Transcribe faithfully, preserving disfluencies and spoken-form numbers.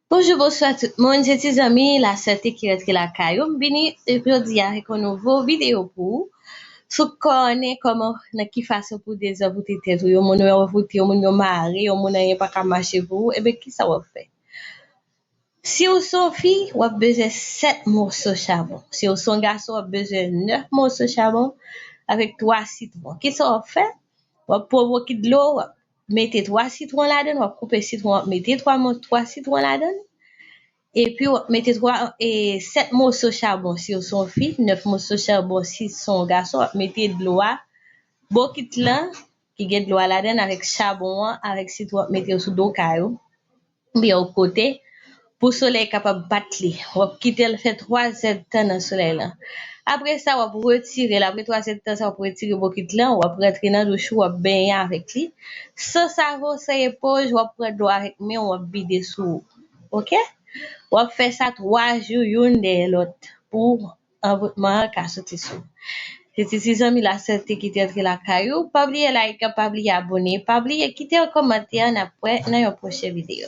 Bonjou, bonswa tout moun. Se ti zanmi Lasète ki rantre lakay ou. M vini jodi a avèk yon nouvo videyo pou ou. Si w konnen kòman, nan ki fason pou dezanvoute tèt ou. Yon moun yo anvoute, yon moun yo mare, yon moun anyen pa ka mache pou ou. Ebyen, kisa w ap fè? Si w se yon fi, w ap bezwen sèt moso chabon. Si w se yon gason, w ap bezwen nèf moso chabon avèk twa sitwon. Kisa w ap fè? W ap pran yon bokit dlo, w ap mete twa sitwon ladan, w ap koupe sitwon, w ap mete twa mo-, twa sitwon ladan. Epi w ap mete twa, e, sèt moso chabon si w se yon fi, nèf moso chabon si w se yon gason, w ap mete dlo a, bokit lan, ki gen dlo a ladan avèk chabon an, avèk sitwon, w ap mete yo sou do kay ou, oubyen yon kote, pou solèy kapab bat li. W ap kite l fè twa zèdtan nan solèy lan. Apre sa, w ap retire l. Apre twa zèdtan sa, w ap retire bokit lan, w ap rantre nan douch ou, w ap benyen avèk li. San savon, san epoj, w ap pran dlo avèk men w, w ap vide sou ou. Oke? W ap fè sa twa jou, youn dèyè lòt, pou anvoutman an ka soti sou ou. Se ti, ti zanmi Lasète ki te rantre lakay ou. Pa bliye like, pa bliye abone, pa bliye kite yon kòmantè, n ap wè nan yon pwochen videyo.